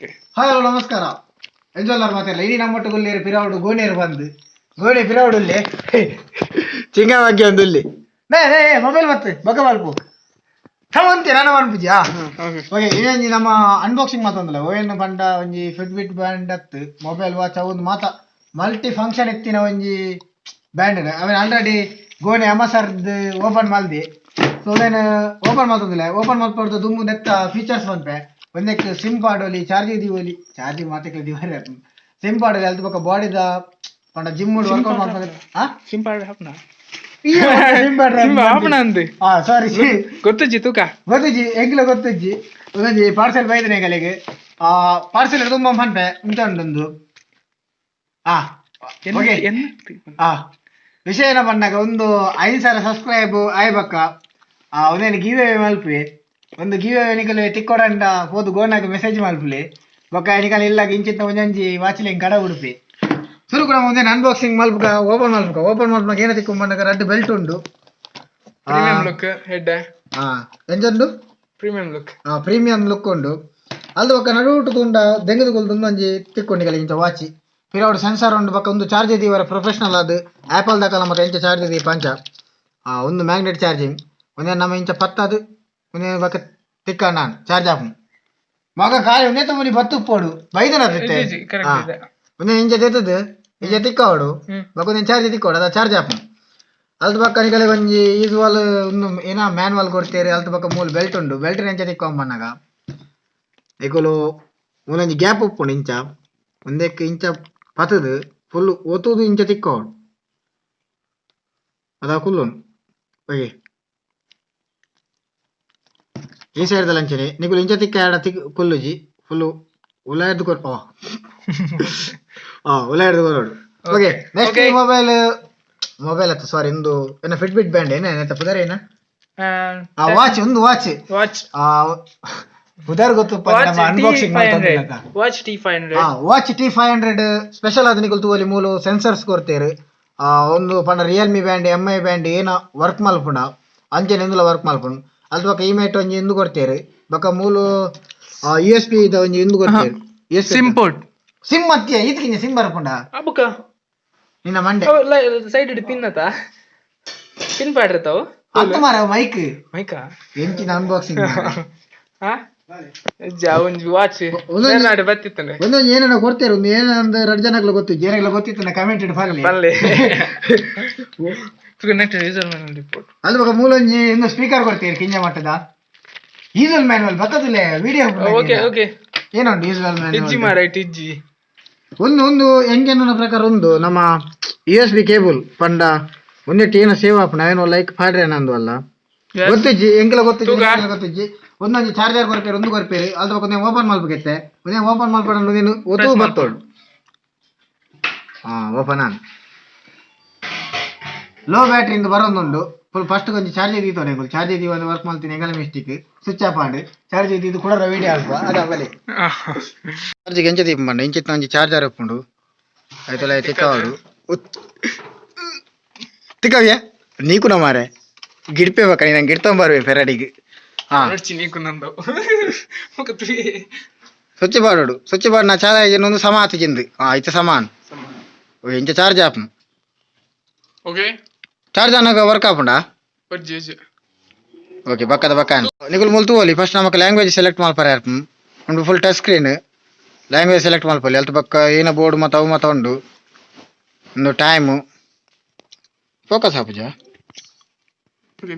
Hi hello ನಮಸ್ಕಾರ ಎಂಜೋಲ್ಲರ್ ಮಾತಾಡಲ್ಲ ಇಡೀ ನಮ್ಮ ಗುಲ್ಲೇರು ಪಿರಾವುಡು ಗೋನೇರು ಬಂದು ಗೋಣೆ ಪಿರಾವುಡು ಇಲ್ಲಿ ಚಿಂಗವಾಗಿ ಒಂದು ಇಲ್ಲಿ ಬೇ ಬೇ ಮೊಬೈಲ್ ಮತ್ತೆ ಬಗ್ಗ ಮಲ್ಪು ಥಮಂತೆ ನಾನು ಮನ್ಪುಜಿ ಆ ಓಕೆ ಇನ್ನೊಂಜಿ ನಮ್ಮ ಅನ್ಬಾಕ್ಸಿಂಗ್ ಮಾತೊಂದಲ್ಲ ಓಎನ್ ಪಂಡ ಒಂಜಿ ಫಿಟ್ಬಿಟ್ ಬ್ಯಾಂಡ್ ಅತ್ತು ಮೊಬೈಲ್ ವಾಚ್ ಅವೊಂದು ಮಾತ ಮಲ್ಟಿ ಫಂಕ್ಷನ್ ಇತ್ತಿನ ಒಂಜಿ ಬ್ಯಾಂಡ್ ಅವೇನು ಆಲ್ರೆಡಿ ಗೋಣೆ ಅಮಸರ್ದು ಓಪನ್ ಮಲ್ದಿ. ಸೊ ಅವೇನು ಓಪನ್ ಮಾತೊಂದಿಲ್ಲ, ಓಪನ್ ಮಲ್ಪಡ್ದು ದುಮ್ಮು ನೆತ್ತ ಫೀಚರ್ಸ್ ಪನ್ಪೆ. ಒಂದಕ್ಕೆ ಸಿಮ್ ಪಾಡೋಲಿ, ಚಾರ್ಜ್ ದೀವೊಲಿ, ಚಾರ್ಜ್ ಮಾತಕ್ಕೆ ದಿವರೆ, ಸಿಮ್ ಪಾಡೋಲಿ. ಅಲ್ತ ಬೊಕ್ಕ ಬಾಡಿದ ಪಂಡ ಜಿಮ್ ವರ್ಕೌಟ್ ಮಲ್ಪದ. ಆ ಸಿಮ್ ಪಾಡ್ ಹಾಪ್ನ. ಸಿಮ್ ಪಾಡ್ರೆ. ಸಿಮ್ ಹಾಪ್ನ ಅಂದ್. ಆ ಸಾರಿ. ಗೊತ್ತುಜ್ಜಿ ತೂಕ. ಗೊತ್ತಿಜ್ಜಿ, ಎಂಕ್ಲ ಗೊತ್ತಿಜ್ಜಿ. ಒಂದೊಂಜಿ ಪಾರ್ಸೆಲ್ ಬೈದನೆ ಎಂಕಲೆಗ್. ಆ ಪಾರ್ಸೆಲ್ ತುಂಬ ಪನ್ಪೆ ಉಂಟ ಉಂಡೊಂದು. ಆ ಓಕೆ. ಆ ವಿಷಯ ಏನ ಪನ್ನಗ, ಒಂದು 5000 ಸಬ್ಸ್ಕ್ರೈಬ್ ಆಯ್ಬಕ್ಕ ಆ ಒಂದೇನು ಗಿವ್ ಅವೇ ಮಲ್ಪಿ. ಒಂದು ಗಿವ್ ಅವೇ ನಿಕಲೆ ತಿಕ್ಕೊಡಂಡ ಪೋದು ಗೋನಾಗ ಮೆಸೇಜ್ ಮಲ್ಪುಲಿ. ಬೊಕ್ಕ ನಿಕಲ್ ಇಲ್ಲ ಇಂಚಿತ್ತ ಒಂಜೊಂಜಿ ವಾಚ್ಲಿಂಗ್ ಕಡ ಉಡುಪಿ. ಸುರು ಕೂಡ ಒಂದೇನು ಅನ್ಬಾಕ್ಸಿಂಗ್ ಮಲ್ಪುಗ, ಓಪನ್ ಮಲ್ಪುಗ. ಓಪನ್ ಮಲ್ಪುಗ ಏನ ತಿಕ್ಕೊಂಬಣ್ಣಗ ರಡ್ಡ್ ಬೆಲ್ಟ್ ಉಂಡು. Premium look head. ಆ ಎಂಜೊಂಡು? Premium look. ಆ ಪ್ರೀಮಿಯಂ ಲುಕ್ ಉಂಡು. ಅಲ್ದ ಬೊಕ್ಕ ನಡುಟು ತುಂಡ ದೆಂಗದ ಕುಲ್ದು ಒಂಜಿ ತಿಕ್ಕೊಂಡಿಗಲ ಇಂಚ ವಾಚಿ. ಪಿರವುಡು ಸೆನ್ಸಾರ್ ಉಂಡು. ಬೊಕ್ಕ ಒಂದು ಚಾರ್ಜ್ ದೀವರ ಪ್ರೊಫೆಷನಲ್ ಅದು ಆಪಲ್ ದಕಲ ಮತ್ತೆ ಎಂಚ ಚಾರ್ಜ್ ದೀಪ ಅಂಚ. ಆ ಒಂದು ಮ್ಯಾಗ್ನೆಟ್ ಚಾರ್ಜಿಂಗ್. ಒಂದೇ ನಮ್ಮ ಇಂಚ ಪತ್ತದು ಒಂದೇ ಬೊಕ್ಕ ತಿಕ್ಕ ನಾನು ಚಾರ್ಜ್ ಆಪುಂಡು. ಮಗ ಖಾಲಿ ಒಂದೇ ತಮ್ಮನಿ ಬತ್ತು ಪೋಡು ಬೈದನ. ಕರೆಕ್ಟ್ ಇದೆ. ಒಂದೇ ಇಂಚ ತೆತ್ತದು ಇಂಚ ತಿಕ್ಕಾವಡು. ಬೊಕ್ಕ ಒಂದೇ ಚಾರ್ಜ್ ತಿಕ್ಕೋಡು, ಅದ ಚಾರ್ಜ್ ಆಪುಂಡು. ಅಲ್ತ ಬೊಕ್ಕ ನಿಕಲೆ ಒಂಜಿ ಯೂಸುವಲ್ ಒಂದು ಏನ ಮ್ಯಾನ್ವಲ್ ಕೊಡ್ತೇರಿ. ಅಲ್ತ ಬೊಕ್ಕ ಮೂಲು ಬೆಲ್ಟ್ ಉಂಡು. ಬೆಲ್ಟ್ ಎಂಚ ತಿಕ್ಕೊಂಬನ್ನಾಗ ನಿಕುಲು ಮೂಲೊಂಜಿ ಗ್ಯಾಪ್ ಉಪ್ಪುಂಡು. ಇಂಚ ಒಂದೆಕ್ ಇಂಚ ಪತದು ಫುಲ್ ಒತ್ತುದು ಇಂಚ ತಿಕ್ಕೋಡು, ಅದ ಕುಲ್ಲುನು. ಓಕೆ, ಈ ಸೈಡ್ ಅಂಚನೆ ನಿಕುಲು ಇಂಚ ತಿಕ್ಕ ಎಡ ತಿಕ್ ಕುಲ್ಲುಜಿ, ಫುಲ್ ಉಲಾಯ್ದು ಕೊರ್ ಓ ಆ ಉಲಾಯ್ದು ಕೊರೋಡು. Okay, next. Mobile mobile ಅತ್ತ, ಸಾರಿ, ಇಂದು ಏನ ಫಿಟ್ಬಿಟ್ ಬ್ಯಾಂಡ್ ಏನ ಎಂತ ಪುದರ್ ಏನ? ಆ ವಾಚ್, ಒಂದು ವಾಚ್. ವಾಚ್. ಆ ಪುದರ್ ಗೊತ್ತು. ನಮ್ಮ unboxing. Watch T500. Watch T500 special ಆದ ನಿಕುಲು ತೂವಲಿ, ಮೂಲು ಸೆನ್ಸರ್ಸ್ ಕೊರ್ತೇರು. ಆ ಒಂದು ಪಂಡ Realme band, M I band ಏನ ವರ್ಕ್ ಮಲ್ಪುಂಡ ಅಂಚನೆ ಇಂದುಲ ವರ್ಕ್ ಮಲ್ಪುಂಡು. ಅಲ್ತ ಬೊಕ್ಕ ಇಮೇಟ್ ಒಂಜಿ ಇಂದು ಕೊರ್ತೇರು. ಬೊಕ್ಕ ಮೂಲು U S P ಇದ ಒಂಜಿ ಇಂದು ಕೊರ್ತೇರು. Sim port. Sim ಮತ್ಯ ಇದಕ್ಕಿಂತ ಸಿಮ್ ಬರ್ಪುಂಡ? ಅಬುಕ. ನಿನ್ನ ಮಂಡೆ. ಸೈಡ್ ಪಿನ್ ಅತ, ಪಿನ್ ಪಾಡಿರ್ತಾವು. ಅತ್ತ ಮಾರ ಮೈಕ್. ಮೈಕಾ. ಎಂಚಿನ ಅನ್ಬಾಕ್ಸಿಂಗ್? ಹಾ ಒಂಜಿ ವಾಚ್ ನಾಡೆ ಬತ್ತಿತ್ತನೆ. ಒಂದೊಂದು ಏನೇನೋ ಕೊಡ್ತೇರು. ಒಂದು ಏನಂದ್ರೆ ಎರಡು ಜನಕ್ಲ ಗೊತ್ತು, ಜನಕ್ಲ ಗೊತ್ತಿತ್ತು, ಕಮೆಂಟ್ ಪರ್ಲಿ. ಪಲ್ಲೆ next user manual report. ಅದು ಬೊಕ್ಕ ಮೂಲೊಂಜಿ ಇನ್ನು ಸ್ಪೀಕರ್ ಕೊಡ್ತೀರಿ ಕಿಂಜ ಮಟ್ಟದ. ಯೂಸಲ್ ಮ್ಯಾನುವಲ್ ಬತ್ತದಿಲ್ಲ video. Okay okay. ಏನುಂಟು ಯೂಸಲ್ ಇಜ್ಜಿ. ಮ್ಯಾನುವಲ್. ಮಾರ ಇಜ್ಜಿ. ಒಂದು ಒಂದು ಎಂಗೆನ್ನ ಪ್ರಕಾರ ಒಂದು ನಮ್ಮ U S B cable ಪಂಡ ಒಂದೆಟ್ಟು ಏನೋ ಸೇವ್ ಆಪುಂಡು. ಏನೋ ಲೈಕ್ ಪಾಡ್ರೆ ನಂದು ಅಲ್ಲ ಗೊತ್ತಿಜ್ಜಿ, ಎಂಕಲ ಗೊತ್ತಿಜ್ಜಿ. ತೂಕ. ಎಂಕಲ ಗೊತ್ತಿಜ್ಜಿ. ಒಂದೊಂಜಿ ಚಾರ್ಜರ್ ಕೊರ್ಪೇರು, ಒಂದು ಕೊರ್ಪೇರು. ಅಲ್ದ ಬೊಕ್ಕ ಓಪನ್ ಮಲ್ಪುಗೆತ್ತೆ. ಒಂದೇ ಓಪನ್ ಮಲ್ಪಡ ಒಂದೇನು ಒತ್ತು Press. ಬತ್ತೋಡು. ಹಾ ಓಪನ್ ಆನ್. Low battery ಇಂದ ಬರೋದುಂಡು. ಫುಲ್ ಫಸ್ಟ್ ಕೊಂಚ ಚಾರ್ಜ್ ದೀತೋನೆ. ಚಾರ್ಜ್ ದೀವ ವರ್ಕ್ ಮಾಡ್ತೀನಿ. ಎಂಗಲ mistake switch off ಆಂಡ್ charge ಇದು ಕೂಡ ವಿಡಿಯೋ ಅಲ್ಪ ಅದ ಬಲೆ. ಚಾರ್ಜ್ ಎಂಚ ದೀಪ ಬಂಡ ಇಂಚಿತ್ತ ಒಂಜಿ ಚಾರ್ಜರ್ ಉಪ್ಪುಂಡು. ಆಯ್ತಲ್ಲ, ತಿಕ್ಕವಾಡು ತಿಕ್ಕವ್ಯ ನೀಕುನ ಮಾರೆ ಗಿಡ್ಪೆ ಬಕ್ಕ ನಂಗೆ ಗಿಡ್ತೊಂಬರುವೆ ಫೆರಡಿಗೆ. ಹಾ. ನಡ್ಚಿ ನೀಕು ನಂದು ಮುಖ. ಸ್ವಿಚ್ ಬಾಡೋಡು, ಸ್ವಿಚ್ ಬಾಡ್ ನಾ ಚಾರ್ಜ್ ಒಂದು ಸಮ ಆತು ಜಿಂದು. ಹಾ ಇತ್ತ ಸಮಾನ್ ಎಂಚ charge off. Okay. Charge ಅನ್ನಾಗ work ಆಪುಂಡಾ? ಬರ್ಜಿ ಅಜ್ಜಿ. ಓಕೆ, ಬಕ್ಕದ ಬಕ್ಕ ನಿಕುಲು ಮುಲ್ತು ಹೋಲಿ. ಫಸ್ಟ್ ನಮಕ್ ಲ್ಯಾಂಗ್ವೇಜ್ ಸೆಲೆಕ್ಟ್ ಮಲ್ಪರೆ ಆರ್ಪುಂಡು. ಉಂಡು full touch screen. Language select ಮಲ್ಪೊಲಿ. ಅಲ್ತ ಬಕ್ಕ ಏನ ಬೋರ್ಡ್ ಮತ್ತ ಅವು ಮತ್ತ ಉಂಡು. ಒಂದು ಟೈಮು ಫೋಕಸ್ ಆಪುಜ.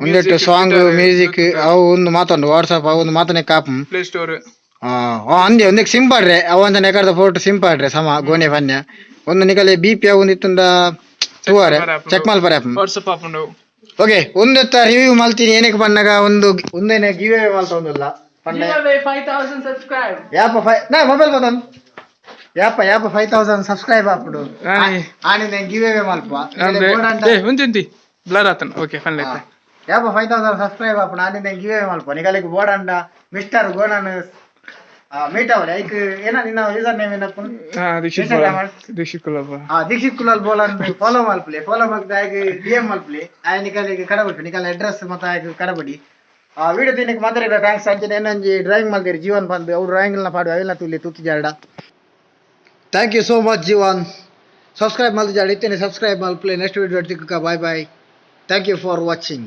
ಒಂದೆಟ್ಟು ಸಾಂಗ್ ಮ್ಯೂಸಿಕ್ ಅವು ಒಂದು ಮಾತುಂಡು. ವಾಟ್ಸಪ್ ಅವು ಒಂದು ಮಾತನೆ ಕಾಪು. Play store. ಆ ಅಂದೆ ಒಂದಕ್ಕೆ ಸಿಮ್ ಪಾಡ್ರೆ ಅವು ಒಂದ ನೆಕರ್ದ ಫೋಟೋ ಸಿಮ್ ಪಾಡ್ರೆ ಸಮ ಗೋನೆ ಪನ್ಯ. ಒಂದು ನಿಕಲೆ ಬಿ ಪಿ ಅವು ಒಂದು ಇತ್ತುಂಡ ತೂವರೆ ಚೆಕ್ ಮಲ್ಪರೆ ಆಪುಂಡು. ವಾಟ್ಸಪ್ ಆಪುಂಡು. ಓಕೆ, ಒಂದೆತ್ತ ರಿವ್ಯೂ ಮಲ್ತೀನಿ. ಏನಕ್ಕೆ ಪನ್ನಗ ಒಂದು ಒಂದೇನೆ ಗಿವ್ ಅವೇ ಮಲ್ತೊಂದುಲ್ಲ ಪಂಡ. 5000 ಸಬ್ಸ್ಕ್ರೈಬ್. ಯಾಪ ಫೈ ನಾ ಮೊಬೈಲ್ ಬದನ್ ಯಾಪ ಯಾಪ 5000 ಸಬ್ಸ್ಕ್ರೈಬ್ ಆಪುಡು. ಆನಿ. ಆನಿ ಗಿವ್ ಅವೇ ಮಲ್ಪ. ಏ ಉಂತಿ ಉಂತಿ ಬ್ಲರ್ ಆತನ. ಓಕೆ, ಫನ್ ಐತೆ. ಯಾಪ 5000 ಸಬ್ಸ್ಕ್ರೈಬ್ ಆಪುಡು ಆನಿ ಗಿವ್ ಅವೇ ಮಲ್ಪ. ನಿಗಲಿಗೆ ಬೋಡಂಡ mister ಗೋನನ್ meet ಅವಲೆ. ಐಕ್ ಏನ ನಿನ್ನ ಯೂಸರ್ ನೇಮ್ ಏನಪ್ಪ? ಹಾ ದೀಕ್ಷಿತ್. Instagram. Dixit ಕುಲಪ್ಪ. ಆ ದೀಕ್ಷಿತ್ ಕುಲಾಲ್ ಬೋಲನ್ ಫಾಲೋ ಮಲ್ಪಲೆ. ಫಾಲೋ ಮಲ್ಪದ ಆಯ್ಕೆ ಡಿ ಎಂ ಮಲ್ಪಲೆ. ಆಯ್ ನಿಕಲಿಗೆ ಕಡಬಡಿ, ನಿಕಲ ಅಡ್ರೆಸ್ ಮತ್ತೆ ಆಯ್ಕೆ ಕಡಬಡಿ. ಆ ವಿಡಿಯೋ ತಿನ್ನಕ್ಕೆ ಮಾತ್ರ thanks. ಅಂಚನೆ ಏನೊಂಜಿ ಡ್ರಾಯಿಂಗ್ ಮಲ್ದಿರಿ ಜೀವನ್ ಬಂದು, ಅವ್ರು ಡ್ರಾಯಿಂಗ್ ಪಾಡು ಅವೆಲ್ಲ ತುಲಿ ತೂತು ಜಾಡ. Thank you so much Jeevan. Subscribe ಮಲ್ತು ಜಾಡ ಇತ್ತೇನೆ, ಸಬ್ಸ್ಕ್ರೈಬ್ ಮಲ್ಪಲೆ. ನೆಕ್ಸ್ಟ್ ವಿಡಿಯೋ ತಿಕ್ಕ. Bye bye, thank you for watching.